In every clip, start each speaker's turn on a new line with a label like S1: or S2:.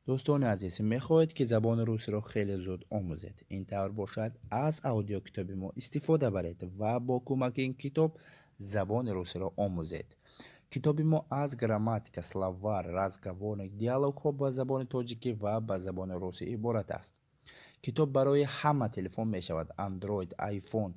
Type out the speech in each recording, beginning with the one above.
S1: Дӯстони азиз, мехоҳед, ки забони русиро хеле зуд омӯзед? Ин тавр бошад, аз аудиокитоби мо истифода баред ва бо кӯмаки ин китоб забони русиро омӯзед. Китоби мо аз грамматика, словарь, разговорник, диалогҳо ба забони тоҷикӣ ва ба забони русӣ иборат аст. Китоб барои ҳама телефон мешавад: Android, iPhone,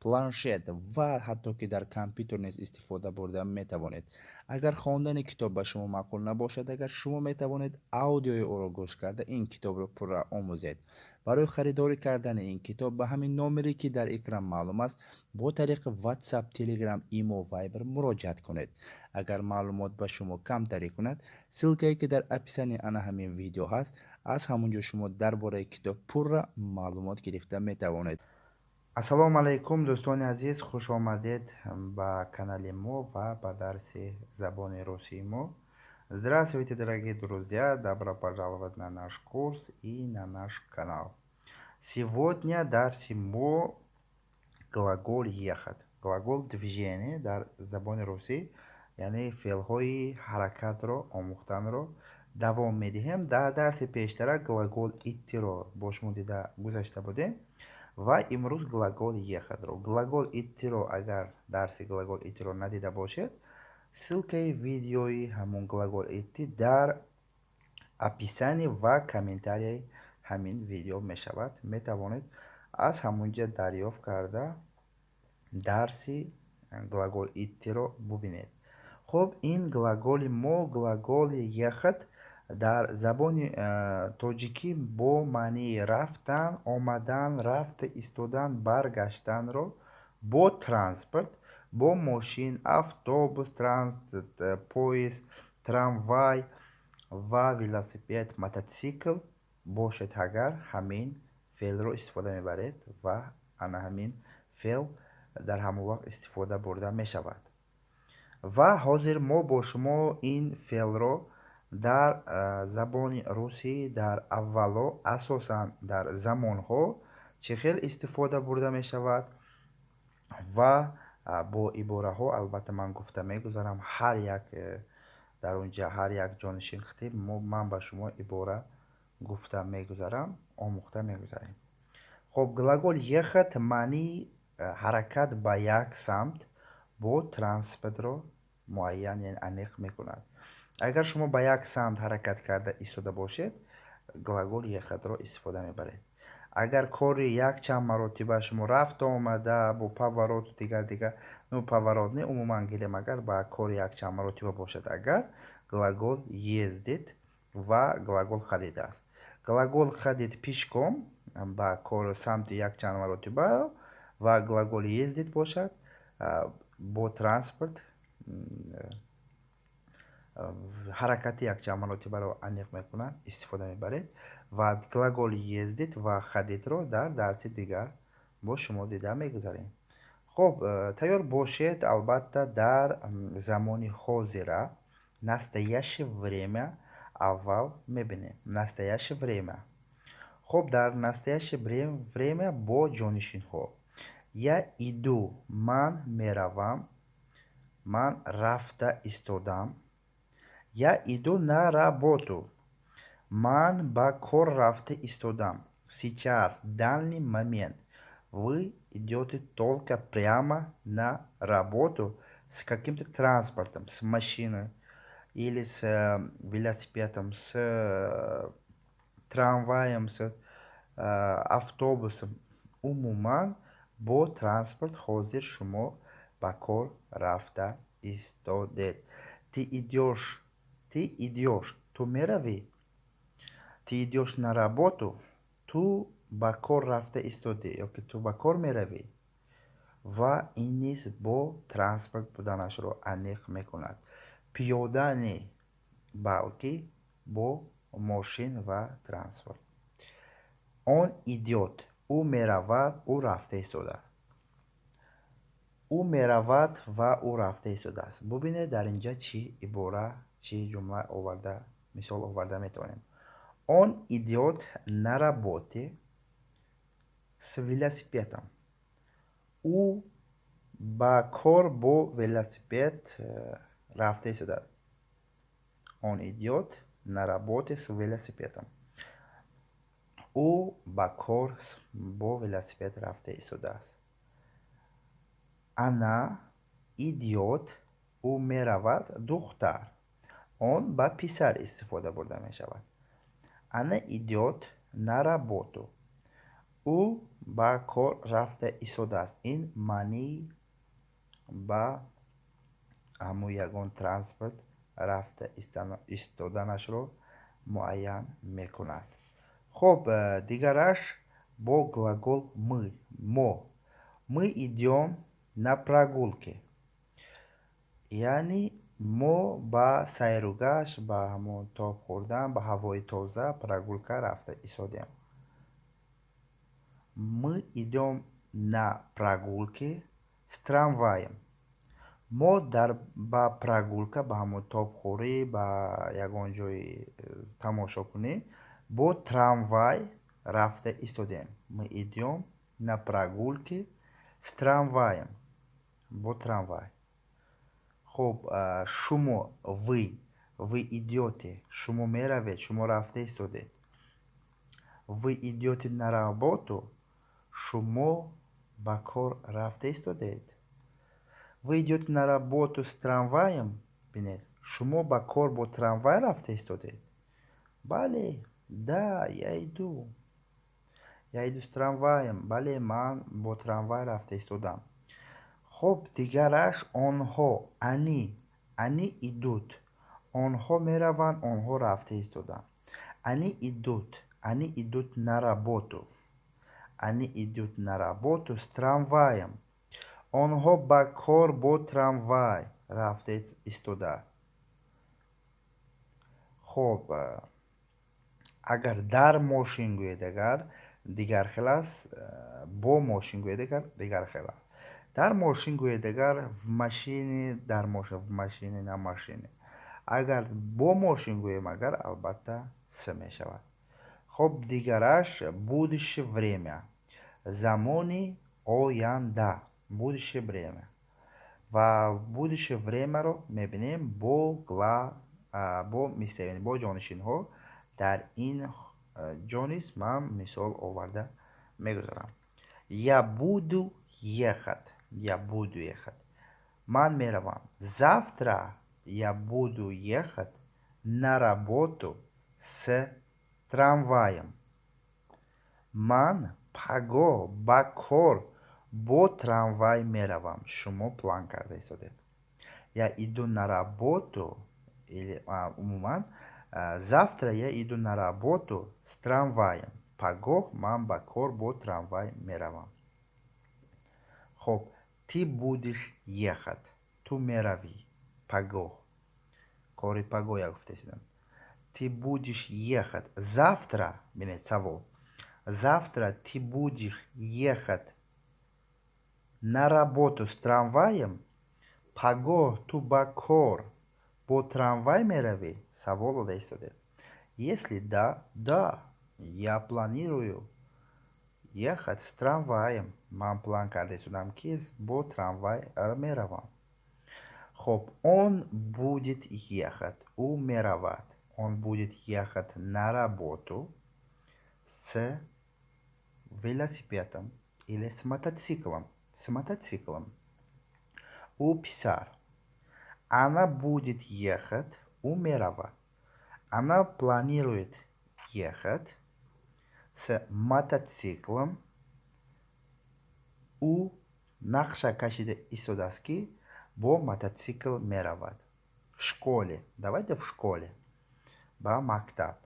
S1: планшет ва ҳатто ки дар компютер низ истифода бурда метавонед. Агар хондани китоб ба шумо маъқул набошад, агар шумо метавонед аудиои ӯро гӯш карда, ин китобро пурра омӯзед. Барои харидорӣ кардани ин китоб ба ҳамин номере, ки дар экран маълум аст, бо тариқи WhatsApp, Telegram, Imo, Viber муроҷиат кунед. Агар маълумот ба шумо камтарӣ кунад, ссылкае, ки дар описании ана ҳамин видео ҳаст, аз ҳамон ҷо шумо дар бораи китоб пурра маълумот гирифта метавонед. Ассалому алайкум, дӯстони азиз, хуш омадед ба канали мо ва ба дарси забони русии мо. Здравствуйте, дорогие друзья, добро пожаловать на наш курс и на наш канал. Сегодня дарси мо глагол «ехать», глагол движение дар забони русӣ, яъне феълҳои ҳаракатро омӯхтанро давом медиҳем. Дар дарси пештара глагол «идти»-ро бо шумо дида гузашта будем ва имрӯз глагол «ехать»-ро. Глагол «идти»-ро, агар дарси глагол «идти»-ро надида бошед, ссылкаи видеои ҳамон глагол «идти» дар описание ва комментарияи ҳамин видео мешавад. Метавонед аз ҳамон ҷа дарёфт карда, дарси глагол «идти»-ро бубинед. Хуб, ин глаголи мо, глаголи «ехать», дар забони тоҷикӣ бо маънии рафтан, омадан, рафта истодан, баргаштанро бо транспорт, бо мошин, автобус, поезд, трамвай ва велосипед, мототсикл бошед, агар ҳамин феълро истифода мебаред ва ана ҳамин феъл дар ҳамон вақт истифода бурда мешавад. Ва ҳозир мо бо шумо ин феълро дар забони русӣ дар аввало асосан дар замонҳо чӣ хел истифода бурда мешавад ва бо ибораҳо албатта ман гуфта мегузарам. Ҳар як дар он ҷа ҳар як ҷонишин хитиб ман ба шумо ибора гуфта мегузарам, омӯхта мегузарем. Хуб, глагол «ехать» маънии ҳаракат ба як самт бо транспортро муайян, яъне аниқ мекунад. Агар шумо ба як самт ҳаракат карда истода бошед, глагол «ехать»-ро истифода мебаред. Агар кори якчанд маротиба шумо рафта омада бо повороту дигар дигар, ну, поворот не, умуман гирем, агар ба кори якчанд маротиба бошад, агар глагол «ездить» ва глагол «ходить» аст. Глагол «ходить» пешком ба кори самти якчанд маротиба ва глагол «ездить» бошад, бо транспорт ҳаракати якчанд маротибаро аниқ мекунад, истифода мебаред. Ва глаголи «ездить» ва «ходить»-ро дар дарси дигар бо шумо дида мегузарем. Хуб, тайёр бошед. Албатта, дар замони ҳозира, настоящее время, аввал мебинем настоящее время. Хуб, дар настоящее время бо ҷонишинҳо: я иду — ман меравам, ман рафта истодам. Я иду на работу — ман ба кор рафта истодам. Сейчас, данный момент, вы идете только прямо на работу с каким-то транспортом, с машиной или с велосипедом, с трамваем, с автобусом. Умуман бо транспорт ҳозир шумо ба кор рафта истодед. Ты идёшь, ты идёшь — ту меравӣ. Ты идёшь на работу — ту ба кор рафта истодӣ ёки ту ба кор меравӣ. Ва ин низ бо транспорт буданашро аниқ мекунад, пиёда не, балки бо мошин ва транспорт. Он идёт — ӯ меравад, ӯ рафта истодааст. Ӯ меравад ва ӯ рафта истодааст. Бубинед, дар инҷа чӣ ибора, чӣ ҷумла оварда, мисол оварда метавонем. Он идёт на работе с велосипедом — ӯ ба кор бо велосипед рафта истодааст. Он идёт На работе с велосипедом. Ӯ ба кор бо велосипед рафта истодааст. Она идёт, ӯ меравад, духтар. Он ба писар истифода бурда мешавад. Она идёт на работу. Ӯ ба кор рафта истодааст. Ин маънии ба ҳамун ягон транспорт рафта истоданашро муайян мекунад. Хуб, дигараш бо глагол мы, мо. Мы идём на прогулки. Яъне мо ба сайругашт, ба ҳамон тоб хӯрдан, ба ҳавои тоза, прогулка рафта истодем. Мы идём на прогулки с трамваем. Мо дар ба прогулка, ба ҳамон тобхӯрӣ, ба ягон ҷои тамошокунӣ бо трамвай рафта истодем. Мы идём на прогулки с трамваем. Бо трамвай. Хуб, шумо, вы, вы идёте, шумо меравед, шумо рафта истодед. Вы идёте на работу, шумо ба кор рафта истодед. Вы идёте на работу с трамваем? Бинед, шумо ба кор бо трамвай рафта истодед? Бале, да, я иду. Я иду с трамваем. Бале, ман бо трамвай рафта истодам. Хуб, дигараш онҳо, они, они идут. Онҳо мераванд, онҳо рафта истоданд. Они идут, они идут на работу. Они идут на работу с трамваем. Онҳо ба кор бо трамвай рафта истодаанд. Хуб, агар дар мошин гӯед, агар дигар хел аст, бо мошин гӯед, агар дигар хел аст. Дар мошин гӯед, агар в машине, дар мошин, в машине, на машине. Агар бо мошин гӯем, агар албатта с мешавад. Хуб, дигараш будущее время, замони оянда, будущее время. Ва будущее времяро мебинем бо местоимение, бо ҷонишинҳо. Дар ин ҷо низ ман мисол оварда мегузорам. Я буду ехать, я буду ехать, ман меравам. Завтра я буду ехать на работу с трамваем. Ман пагоҳ ба кор бо трамвай меравам. Шумо план карда истодед. Я иду на работу или умуман завтра я иду на работу с трамваем. Пагоҳ ман ба кор бо трамвай меравам. Хуб, ты будешь ехать, ту меравӣ пагоҳ. Кори пагоҳ я гуфта истодам. Ты будешь ехать завтра. Бинед, савол: завтра ты будешь ехать на работу с трамваем? Пагоҳ ту ба кор бо трамвай меравӣ? Савол дода истодед. Если да, да, я планирую ехать с трамваем, ман план карда истодам, ки бо трамвай меравам. Хуб, он будет ехать, ӯ меравад. Он будет ехать на работу с велосипедом или с мотоциклом, с мотоциклом. Ӯ писар. Она будет ехать, ӯ меравад. Она планирует ехать с мотоциклом. Ӯ нақша кашида истодааст, ки бо мототсикл меравад. В школе, давайте, в школе, ба мактаб.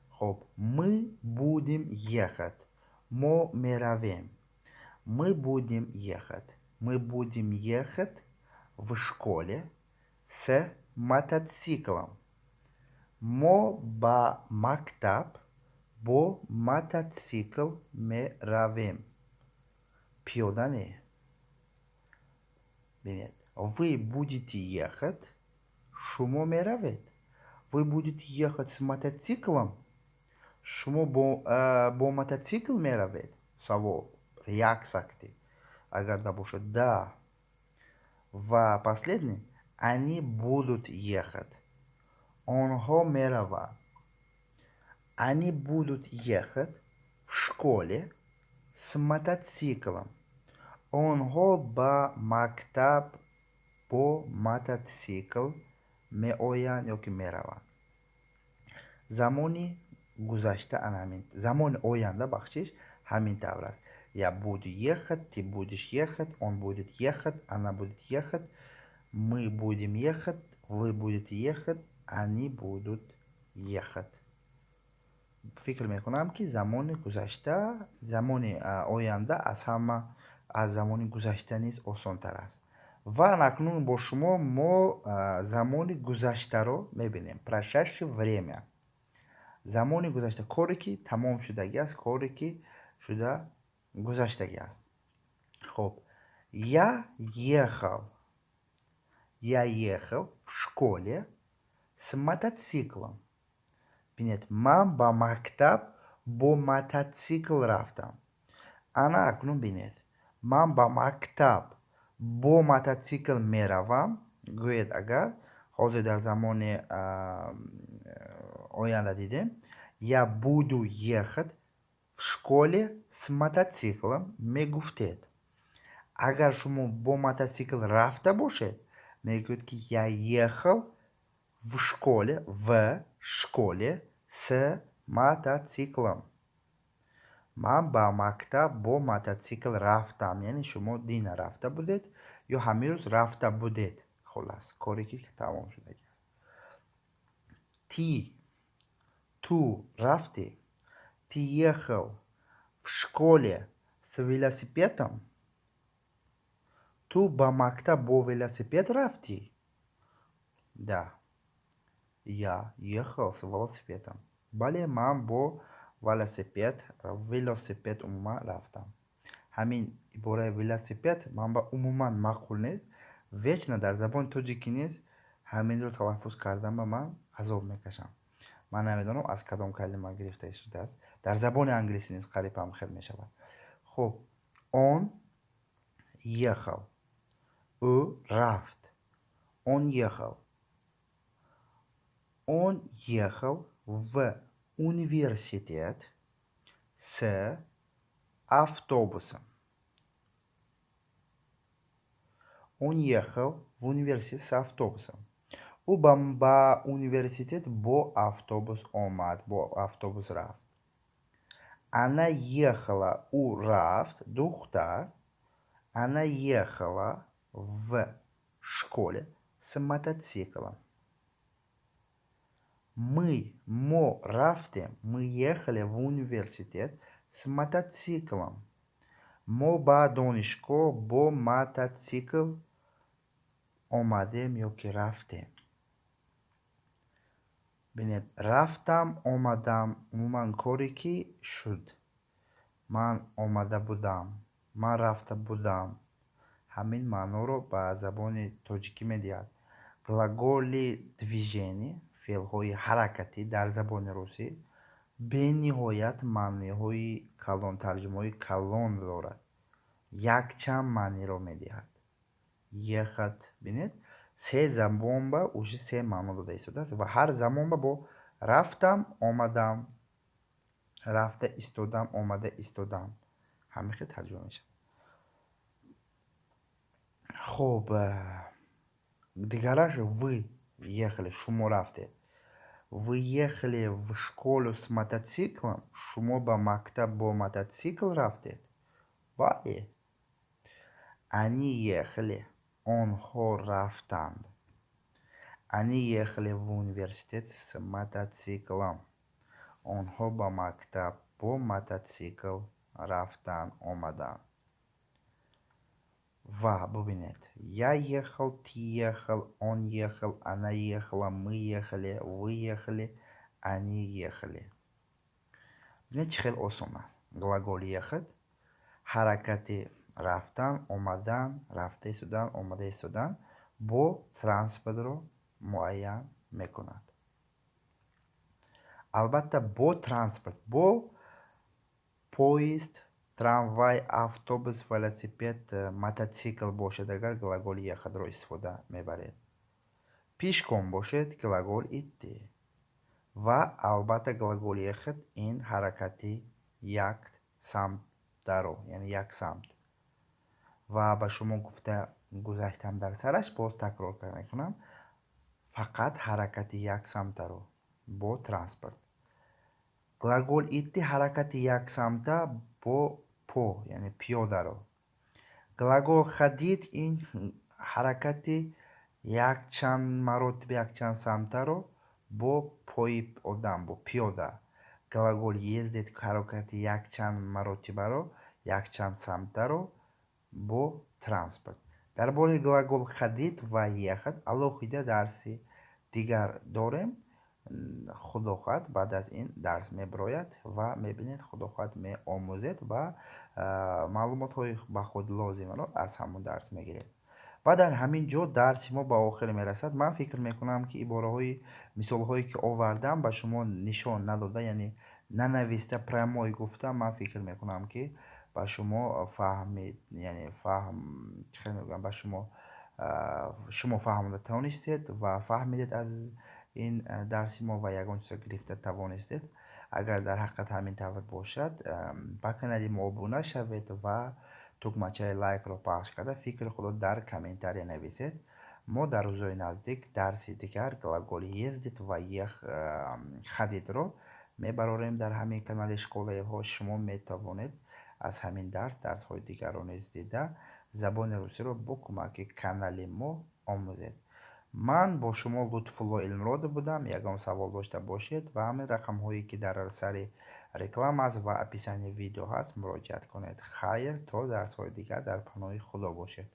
S1: Хуб, мы будем ехать, мо меравем. Мы будем ехать, мы будем ехать в школе с мотоциклом. Мо ба мактаб бо мототсикл меравем, пиёда не. Бинед, вы будете ехать, шумо меравед. Вы будете ехать с мотоциклом? Шумо бо мототсикл меравед? Савол як сакти агар набошад, да. Ва последний: они будут ехать. Онҳо мераванд. Они будут ехать в школе с мотоциклом. Онҳо ба мактаб бо мототсикл меоянд ёки мераванд. Замони гузашта ана ҳамин, замони оянда, бахшиш, ҳамин тавр аст. Я буду ехать, ты будешь ехать, он будет ехать, она будет ехать, мы будем ехать, вы будете ехать, они будут ехать. Фикр мекунам, ки замони гузашта, замони оянда аз ҳама аз замони гузашта низ осонтар аст. Ва акнун бо шумо мо замони гузаштаро мебинем, прошедшее время, замони гузашта, коре ки тамом шудагӣ аст, коре ки шуда гузаштагӣ аст. Хуб, я ехал, я ехал в школе с мотоциклом. Бинед, ман ба мактаб бо мототсикл рафтам. Ана акнун бинед, ман ба мактаб бо мототсикл меравам гӯед агар, ҳозир дар замони оянда дидем, я буду ехать в школе с мотоциклом мегуфтед. Агар шумо бо мототсикл рафта бошед, мегӯед, ки я ехал в школе с мотоциклом. Ман ба мактаб бо мототсикл рафтам, яъне шумо дина рафта будед ё ҳамин рӯз рафта будед. Хулас, коре ки тамом шудагӣ аст. Ты, ту рафтӣ, ты ехал в школе с велосипедом. Ту ба мактаб бо велосипед рафтӣ? Да, я ехал с велосипедом. Бале, ман бо велосипед умуман рафтам. Ҳамин ибораи велосипед ман ба умуман маъқул нест, вечно дар забони тоҷикӣ низ ҳаминро талаффуз кардан ба ман азоб мекашам. Ман намедонам, аз кадом калима гирифта шудааст. Дар забони англисӣ низ қариб ҳам хел мешавад. Хуб, он ехал, ӯ рафт. Он ехал, он ехал в университет с автобусом. Он ехал в университет с автобусом. Ӯ ба университет бо автобус омад, бо автобус рафт. Она ехала, ӯ рафт, духтар. Она ехала в школе с мотоциклом. Мы, мо рафтем, мы ехали в университет с мотоциклом. Мо ба донишгоҳ бо мототсикл омадем ё ки рафтем. Бинед, рафтам, омадам, умуман коре ки шуд, ман омада будам, ман рафта будам, ҳамин маъноро ба забони тоҷикӣ медиҳад. Глаголи движения, феълҳои ҳаракатӣ дар забони русӣ бениҳоят маъниҳои калон, тарҷумаҳои калон дорад, якчанд маъниро медиҳад. Ехать, бинед, се замонба уже се маъно дода истодааст ва ҳар замонба бо рафтам, омадам, рафта истодам, омада истодам, ҳамин хел тарҷума мешавад. Хуб, дигараш вы ехали, шумо рафтед. Вы ехали в школу с мотоциклом. Шумо ба мактаб бо мототсикл рафтед? Бале. Они ехали, онҳо рафтанд. Они ехали в университет с мотоциклом. Онҳо ба мактаб бо мототсикл рафтанд, омаданд. Ва бубинед, я ехал, ты ехал, он ехал, она ехала, мы ехали, вы ехали, они ехали. Бинед, чӣ хел осон аст глагол ехать, ҳаракати рафтан, омадан, рафта истодан, омада истодан бо транспортро муайян мекунад. Албатта, бо транспорт, бо поезд, трамвай, автобус, велосипед, мототсикл бошад агар, глаголи ехать ро истифода мебаред. Пешком бошед, глагол идти. Ва албатта, глагол ехать ин ҳаракати як самтдаро, яъне як самт. Ва ба шумо гуфта гузаштам дар сараш, боз такрор мекунам: фақат ҳаракати як самтаро бо транспорт. Глагол идти ҳаракати яксамта бо по, яъне пиёдаро. Глагол ходить ин ҳаракати якчанд маротиба, якчанд самтаро бо пои одам, бо пиёда. Глагол ездить ҳаракати якчанд маротибаро, якчанд самтаро бо транспорт. Дар бораи глагол ходить ва ехать алоҳида дарси дигар дорем. Худо хоҳад, баъд аз ин дарс мебирояд ва мебинед, худо хоҳад, меомӯзед ва маълумотҳои ба худ лозимаро аз ҳамон дарс мегиред. Ва дар ҳамин ҷо дарси мо ба охир мерасад. Ман фикр мекунам, ки ибораҳои, мисолҳое ки овардам, ба шумо нишон надода, яъне нанависта, прямой гуфта, ман фикр мекунам, ки ба шумо фаҳмид, яъне фаҳм, чӣ хел мегӯям, ба шумо фаҳмода тавонистед ва фаҳмидед аз ин дарси мо ва ягон чизо гирифта тавонистед. Агар дар ҳақиқат ҳамин тавр бошад, ба канали мо обуна шавед ва тугмачаи лайкро пахш карда, фикри худро дар комментария нависед. Мо дар рӯзҳои наздик дарси дигар глаголи ездить ва ходить ро мебарорем дар ҳамин канали Школаи. Шумо метавонед аз ҳамин дарс дарсҳои дигарро низ дида, забони русиро бо кӯмаки канали мо омӯзед. Ман бо шумо Лутфулло Илмродов будам. Ягон савол дошта бошед, ба ҳамин рақамҳое, ки дар сари реклама аст ва описании видео ҳаст, муроҷиат кунед. Хайр, то дарсҳои дигар дар паноҳи Худо бошед.